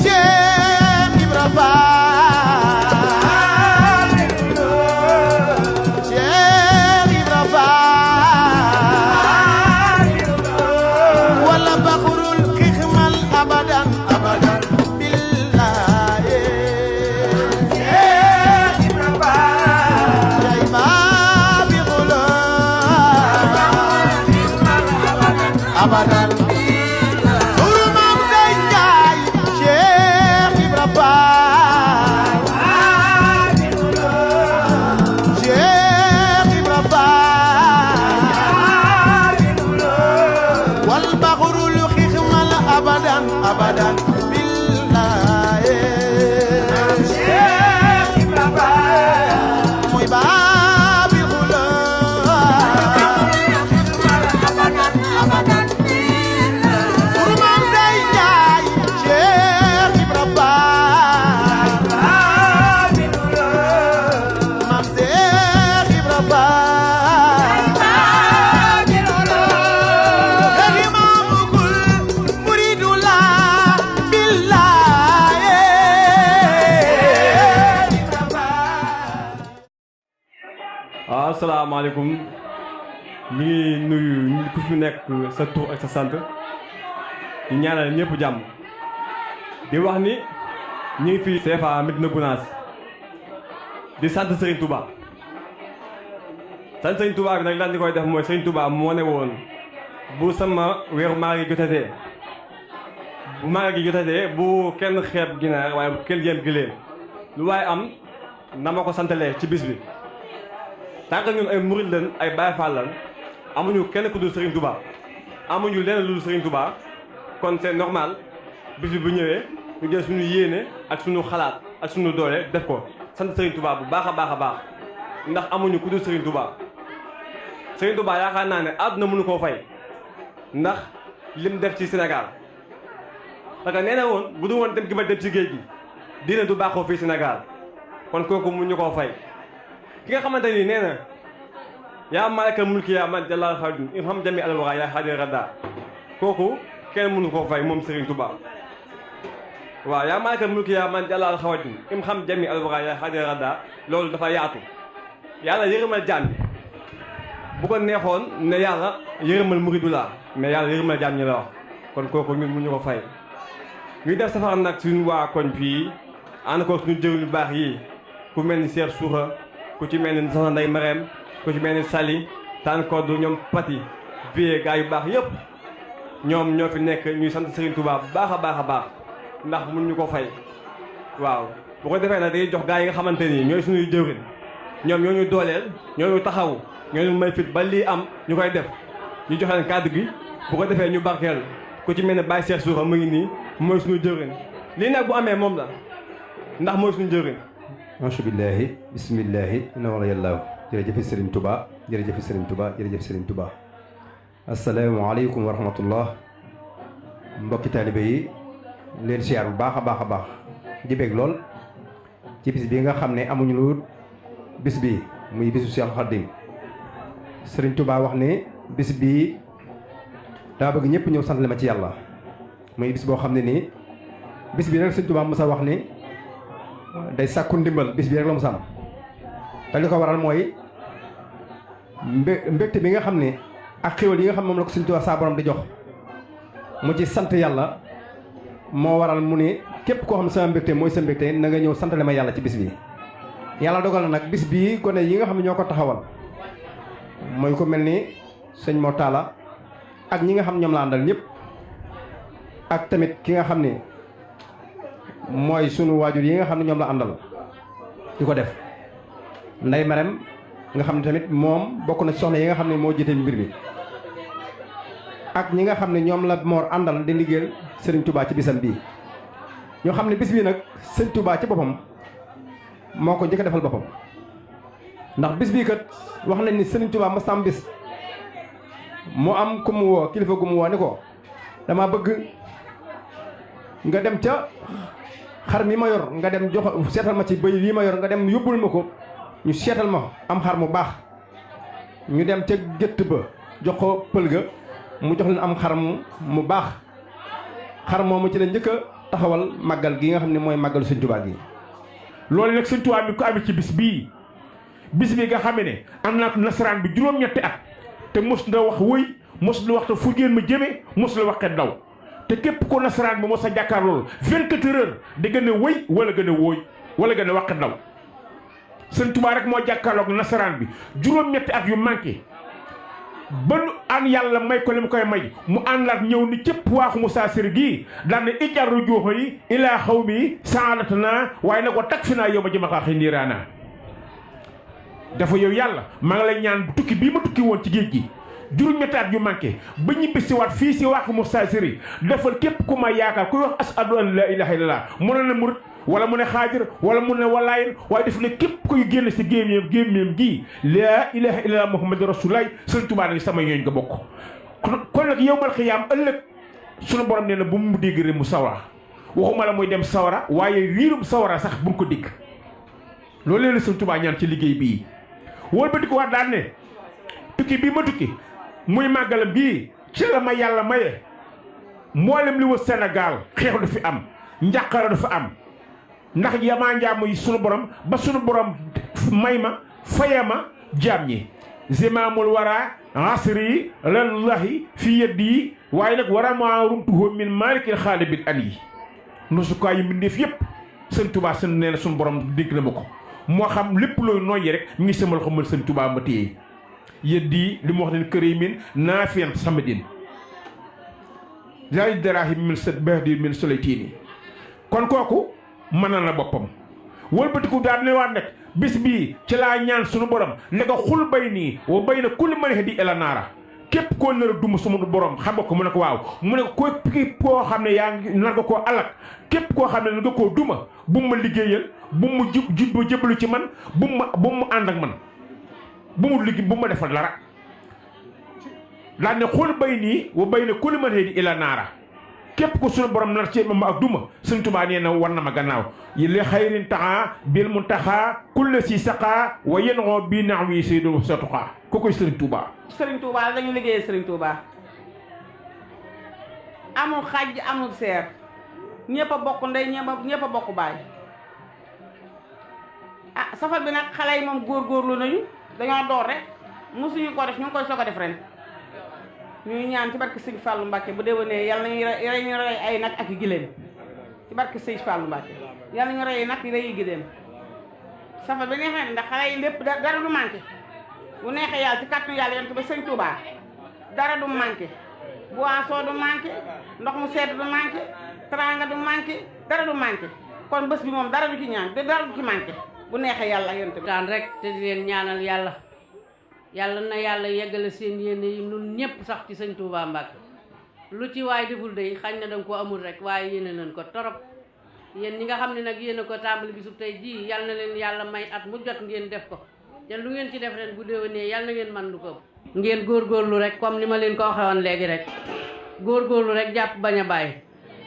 Cheikh Ibra Fall Cheikh Ibra Fall wala baxurul xixmal abadan abadan billahi Cheikh Ibra Fall jay baabi xula abadan abadan billahi Cheikh Ibra Fall mooy baabil xula abadan abadan billahi Maam Sey Njaay Cheikh Ibra Fall baabil xula Maam Cheikh Ibra Fall baabil xula asalaamaaleykum ñu ngi nuyu ku fi nekk sa tur ak sa sant di ñaanal ñëpp jàmm di wax ni ñu ngi fi CFA Médina Gounass di sant Serigne Touba sant Serigne Touba bi nag lan di koy def mooy Serigne Touba moo ne woon bu sama weeru maa ngi jotatee bu maa ngi jotatee bu kenn xeeb ginaar waaye bu kenn yem giléem lu waaye am na ma ko santalee ci bis bi tant que ñun ay murid lañ ay Baay Faal lañ amuñu kenn ku dul Serigne Touba amuñu leneen lu dul Serigne Touba kon c'est normal bis bi bu ñëwee ñu jël suñu yéene ak suñu xalaat ak suñu doole def ko sant Serigne Touba bu baax a baax a baax ndax amuñu ku dul Serigne Touba. Serigne Touba yaakaar naa ne àdduna mënu koo fay ndax lim def ci Sénégal parce que nee na woon bu du woon dem gi ma dem ci géej gi diine du baaxoo fii Sénégal kon kooku mun ñu koo fay. ki nga xamante ni nee na yaa maalikal mulki yaa man jalla xawdin im xam jami alwara yaa xaadir radda kooku kenn mënu koo fay moom Serigne Touba waaw yaa maalikal mulki yaa man jalla xawdin im xam jami alwara yaa xaadir radda loolu dafa yaatu yàlla yërëmal jaam bi bu ko neexoon ne yàlla yërëmal muridu laa mais yàlla yërëmal jaam ñi la wax kon kooku ñun mënuñu ko fay ñuy def safar nag suñu waa koñ fii ànd ko suñu jëriñ yu baax yi ku mel ni Cheikh Soura ku ci mel ni soxna Ndeye Marème ku ci mel ni Sali Tane Codou ñoom Pati vie gaa yu baax yëpp ñoom ñoo fi nekk ñuy sant Serigne Touba bu baax a baax a baax ndax mun ñu ko fay waaw bu ko defee nag day jox gaa yi nga xamante ni ñooy suñuy jëwriñ ñoom ñoo ñu dooleel ñoo ñu taxaw ñoo ñu may fit ba lii am ñu koy def ñu joxe leen kàddu gi bu ko defee ñu barkeel ku ci mel ne Baye Cheikh Soura mu ngi nii mooy suñu jëwriñ lii nag bu amee moom la ndax mooy suñu jëwriñ. macha billahi bismillahi inna wala yàllaaw jërëjëf Serigne Touba jërëjëf Serigne Touba jërëjëf Serigne Touba asalaamaaleykum wa rahmatullah mbokki taalibe yi leen siyaar bu baax a baax a baax jibeeg lool ci bis bi nga xam ne amuñu lu bis bi muy bisu Cheikh Khadim Serigne Touba wax ne bis bi daa bëgg ñëpp ñëw sant le ma ci yàlla muy bis boo xam ne nii bis bi rek Serigne Touba mos a wax ni day sàkku ndimbal bis bi rek la mu sàmm te li ko waral mooy mbégte bi nga xam ne ak xéwal yi nga xam ne moom la ko Sëriñ Tuubaa saa borom di jox mu ci sant yàlla moo waral mu ne képp koo xam ne sama mbégte mooy sa mbégte na nga ñëw santale ma yàlla ci bis bi. yàlla dogal na nag bis bii gone yi nga xam ne ñoo ko taxawal mooy ko mel ni sëñ Mor Talla ak ñi nga xam ñoom la àndal ñëpp ak tamit ki nga xam ne mooy sunu waajur yi nga xam ne ñoom la àndal di ko def Ndeye Marème nga xam ne tamit moom bokk na soxna yi nga xam ne moo jiite mbir mi ak ñi nga xam ne ñoom la Mor àndal di liggéeyal Serigne Touba ci bisam bii ñoo xam ne bis bii nag Serigne Touba ci boppam moo ko njëkk a defal boppam ndax bis bii kat wax nañ ni Serigne Touba mas am bis mu am ku mu woo kilifa gu mu woo ni ko dama bëgg nga dem ca xar mi ma yor nga dem jox seetal ma ci bëy lii ma yor nga dem yóbbul ma ko ñu seetal ma am xar mu baax ñu dem ca gétt ba jox ko pël ga mu jox leen am xar mu baax xar moomu ci la njëkk a taxawal màggal gi nga xam ne mooy màggalu Sëñ Tuubaa gi. loolu nag Sëñ Tuubaa mi ko amee ci bis bii nga xam ne am naa ko nasaraan bi juróom-ñetti at te mos na wax wëy mos na wax te fu ngeen ma jëmee mos la waxee daw te képp ko nasaraan bi mos a jàkkaar loolu 24 heures di gën a wëy wala gën a wóoy wala gën a waxee daw. Sëñ Tuubaa rek moo jàkkaarloog nasaraan bi juróom-ñetti at yu manqué ba nu an yàlla may ko li mu koy may mu àndaat ñëw ni cëpp waaxu Moussa Siri gii daan ne ijaru jooxo yi ilaa xaw mi saadatana waaye nag wa tag fi naa yow ma jëmaxaaxi niiraana dafa yow yàlla maa ngi lay ñaan tukki bii ma tukki woon ci géej gi juróom-ñetti at yu manqué ba ñibbisi waat fii si waaxu Moussa Siri defal képp ku ma yaakaar kuy wax ashadu an la ilaha illallah mu ne murit wala mu ne xaajir wala mu ne walaayin waaye def ne képp kuy génn si gémmiam gii laa ilaha illallah muhammadu rasulullah Sëñ Tuubaa ngi sama yooñ nga bokk kon nag yow mal xiyaam ëllëg sunu borom nee na bu mu dégg rek mu sawara waxuma la muy dem sawara waaye riirum sawara sax bu ko dégg loolu leen Sëñ Tuubaa ñaan ci liggéey bii wóol ba di ko wax daan ne tukki bii ma tukki muy màggalam bii ci la ma yàlla maye mboolem li wa Sénégal xeex du fi am njàqara du fi am ndax yamaa njaamu yi sunu borom ba sunu borom may ma faye ma jaam ñi zimaamul wara asri lallahi fi yeddi yi waaye nag wara ma rumtuhu min malikil xaalibil an yi nusukaa yi mbindeef yépp Sëñ Tuubaa seen nee na sunu borom dénk na ma ko moo xam lépp looy noyyi rek mi ngi samal xamal Sëñ Tuubaa ma téye yeddi li mu wax ne kër yi min naafiyan samadin lay darahim min sa bahdi min solaytini kon kooku mën na boppam wëlbatiku daal ne waat nag bis bii ci laa ñaan sunu borom ne ko xul bay nii wa bay na kulli man hadi ila naara képp koo nar a duma sunu borom xam nga ko mu ne ko waaw mu ne ko képp koo xam ne yaa ngi nar nga koo alak képp koo xam ne nar nga koo duma bu mu ma liggéeyal bu mu jub jëbalu ci man bu mu ànd ak man bu mu liggéey bu mu ma defal dara daal ne xul bay nii wa bay na kulli man hadi ila naara képp ko sunu borom nar ci ma ak duma Sëñ Tuubaa nee na war na ma gannaaw yi li xayrin taxaa bil mu taxaa kulle si saqaa wa yenoo bii naaw yi say do sa tuxaa ko koy Sëriñ Tuubaa Sëriñ Tuubaa dañu liggéeyee Sëriñ Tuubaa amul xaj amul seer ñëpp a bokk ndey ñëpp a bokk baay ah safar bi nag xale yi moom góorgóorlu nañu dañoo door rek mosuñu ko def ñu ngi koy soog a def ren ñuy ñaan ci barke Sëñ Fallou Mbacke bu déwénee yàlla nañu rey ay nag ak i giléem ci barke Sëñ Fallou Mbacke yàlla nañu rey nag rey yi giléem safar bi neexee ndax xale yi lépp dara du manqué bu neexee yàlla ci kàttanu yàlla yonent ba Sëñ Touba dara du manqué boisson du manqué ndox mu sedd du manqué teranga du manqué dara du manqué kon bés bi moom dara du ci ñaan dara du ci manqué bu neexee yàlla yonent bi daan rek te di leen ñaanal yàlla yàlla na yàlla yeggale seen yéene yi nun ñëpp sax ci Sëñ Tuubaa Mbàkke lu ci waay deful day xañ na danga ko amul rek waaye yéene nañ ko torop yéen ñi nga xam ne nag yéene ko tàmbali bisub tey jii yàlla na leen yàlla may at mu jot ngeen def ko te lu ngeen ci def ren bu déwénee yàlla na ngeen man lu ko ngeen góorgóorlu rek comme ni ma leen ko waxee woon léegi rek góorgóorlu rek jàpp bañ a bàyyi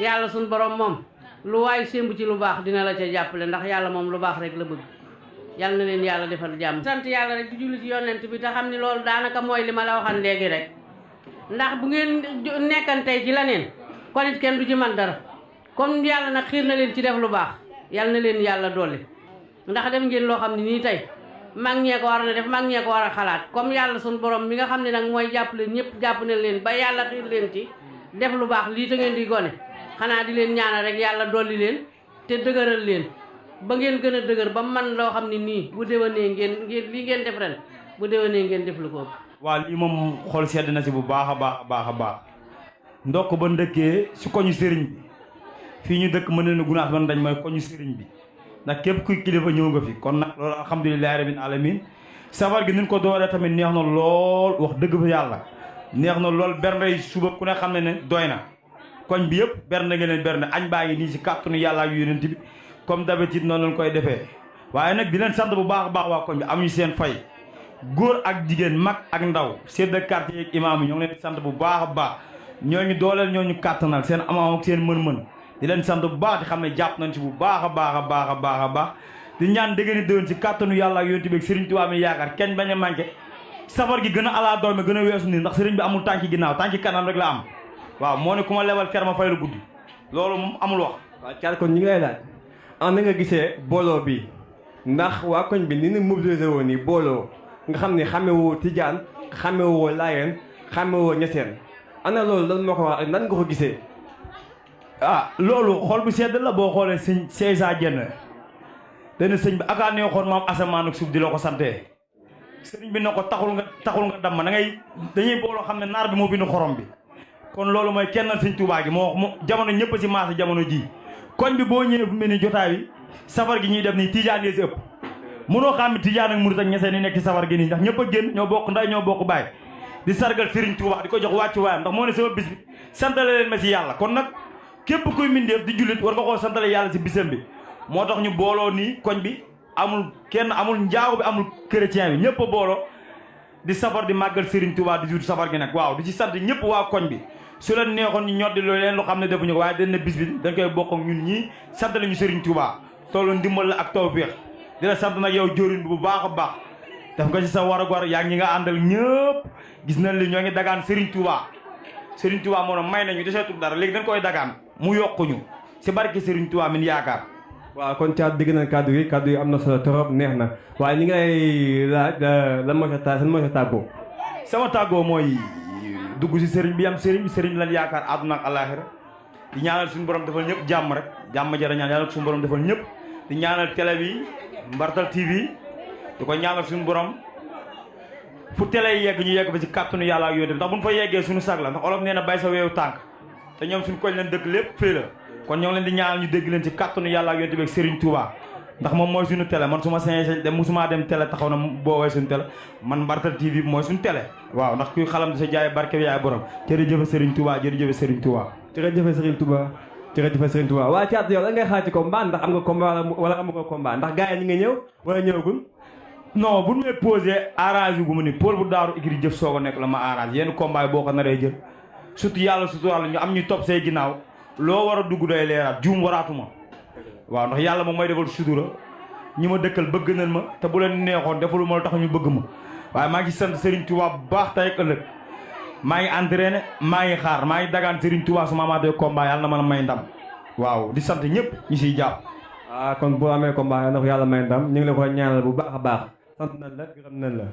yàlla suñ borom moom lu waay sémb ci lu baax dina la ca jàppale ndax yàlla moom lu baax rek la bëgg yàlla na leen yàlla defal jàmm sant yàlla rek di julli ci yonent bi te xam ni loolu daanaka mooy li ma la waxan léegi rek ndax bu ngeen nekkantey ci leneen kon it kenn du ci man dara comme yàlla nag xiir na leen ci def lu baax yàlla na leen yàlla dolli ndax def ngeen loo xam ne nii tey mag ñee ko war na def mag ñee ko war a xalaat comme yàlla suñu borom mi nga xam ne nag mooy jàppale ñëpp jàpp na leen ba yàlla xiir leen ci def lu baax lii te ngeen di gone xanaa di leen ñaanal rek yàlla dolli leen te dëgëral leen ba ngeen gën a dëgër ba man loo xam ne nii bu déwénee ngeen lii ngeen def ren bu déwénee ngeen def lu ko waaw lii moom xool sedd na si bu baax a baax ndokk ba ndëkkee si koñu sëriñ bi fii ñu dëkk mën na gunaas ban dañ mooy koñu sëriñ bi ndax képp kuy kilifa ñëw nga fi kon nag loolu alhamdulilahi rabbil alamin safar gi niñ ko dooree tamit neex na lool wax dëgg fa yàlla neex na lool bernde suba ku ne xam ne doy na koñ bi yëpp bernde nga leen bernde añ baa ngi nii si kàttanu yàlla ak yonent bi comme d'habitude noonu lañ koy defee waaye nag di leen sant bu baax a baax waa koñ bi amuñu seen fay góor ak jigéen mag ak ndaw chef de quartier ak imaam yi ñoo ngi leen di sant bu baax a baax ñooñu dooleel ñooñu kàttanal seen amaam ak seen mën-mën di leen sant bu baax di xam ne jàpp nañ ci bu baax a baax di ñaan dégg ni déwén ci kàttanu yàlla ak yonent bi ak Serigne Touba mi yaakaar kenn bañ a manqué safar gi gën a alaa doome gën a weesu nii ndax Serigne bi amul tànki ginnaaw tànki kanam rek la am waaw moo ne ku ma lebal ker ma fay la guddi loolu moom amul wax. waaw caat kon ñu ngi lay laaj an na nga gisee booloo bi ndax waa koñ bi ni ñu mobilisé woon nii booloo nga xam ne xamewoo tijaan xamewoo laayeen xamewoo ñeseen ana loolu lan moo ko wax ak nan nga ko gisee. ah loolu xool bu sedd la boo xoolee sëñ Seysa Jenn dana sëñ bi akaa nee xoon maam asamaan ak suuf di la ko santee sëriñ bi ne ko taxul nga damm da ngay dañuy booloo xam ne naar bi moo bind xorom bi kon loolu mooy kennal sëñ Tuubaa gi moo jamono ñëpp si maase jamono ji koñ bi boo ñëwee fu mel ni jotaay bi safar gi ñuy def nii tijaan yi si ëpp mënoo xam ne tijaan ak murit ak ñeseen yi nekk ci safar gi nii ndax ñëpp a génn ñoo bokk nday ñoo bokk baay di sargal sëriñ Tuubaa di ko jox wàccu waayam ndax moo ne sama bis bi santale leen ma si yàlla kon nag képp kuy mindeef di jullit war nga koo santale yàlla si bisam bi moo tax ñu booloo nii koñ bi amul kenn amul njaago bi amul chrétien bi ñëpp a booloo di safar di màggal Serigne Touba di jur safar gi nag waaw di ci sant ñëpp waa koñ bi su leen neexoon ñu ñoddi loolu leen lu xam ne defuñu ko waaye dañ ne bis bi dañ koy bokk ak ñun ñii sant lañu Serigne Touba toolu ndimbal la ak tawfeex di la sant nag yow jóorin bi bu baax a baax def nga ci sa war a war yaa ngi ñi nga àndal ñëpp gis nañ li ñoo ngi dagaan Serigne Touba Serigne Touba moo may nañu deseetul dara léegi dañ koy dagaan mu yokkuñu si barke Serigne Touba min yaakaar. waaw kon caat dégg nañ kàddu yi am na solo trop neex na waaye ñi ngay laaj lan mooy sa tàggoo. sama tàggoo mooy dugg si sëriñ bi am sëriñ lan yaakaar àdduna ak alaaxira di ñaanal suñu borom defal ñëpp jàmm rek jàmm jara ñaan yàlla suñu borom defal ñëpp di ñaanal télé bi Mbartal TV di ko ñaanal suñu borom fu télé yi yegg ñu yegg fa ci kàttanu yàlla ak yooyu ndax buñ fa yeggee suñu sag la ndax olof nee na bay sa weewu tànk te ñoom suñu koñ leen dëkk lépp fii la kon ñoo ngi leen di ñaanal ñu dégg leen ci kàttanu yàlla ak yonent bi ak Serigne Touba ndax moom mooy suñu télé man su ma sañee dem musuma dem télé taxaw na boo woowee suñu télé man Mbartal TV mooy suñu télé waaw ndax kuy xalam di sa jaay barke bi yaay borom jërëjëf Serigne Touba jërëjëf Serigne Touba jërëjëf Serigne Touba jërëjëf Serigne Touba waa caat yow la ngay xaar ci combat ndax am nga combat wala amu ko combat ndax gars yi ñi nga ñëw wala ñëwagul non bu ñu may posé arrangé gu mu ni Paul bu daaru ikri jëf soog a nekk la ma arrangé yenn combat yi boo ko naree jël surtout yàlla ñu am ñu topp say ginnaaw loo war a dugg doy leeraat juum waraatuma waaw ndax yàlla moom may defal sutura ñi ma dëkkal bëgg nañ ma te bu leen neexoon defalu ma lu tax ñu bëgg ma waaye maa ngi sant Serigne Touba bu baax tey ak ëllëg maa ngi entraîné maa ngi xaar maa ngi dagaan Serigne Touba su ma amaatee combat yàlla na mën a may ndam waaw di sant ñëpp ñu siy jàpp. kon boo amee combat yàlla na ko yàlla may ndam ñu ngi la ko ñaanal bu baax a baax sant nañ la gërëm nañ la.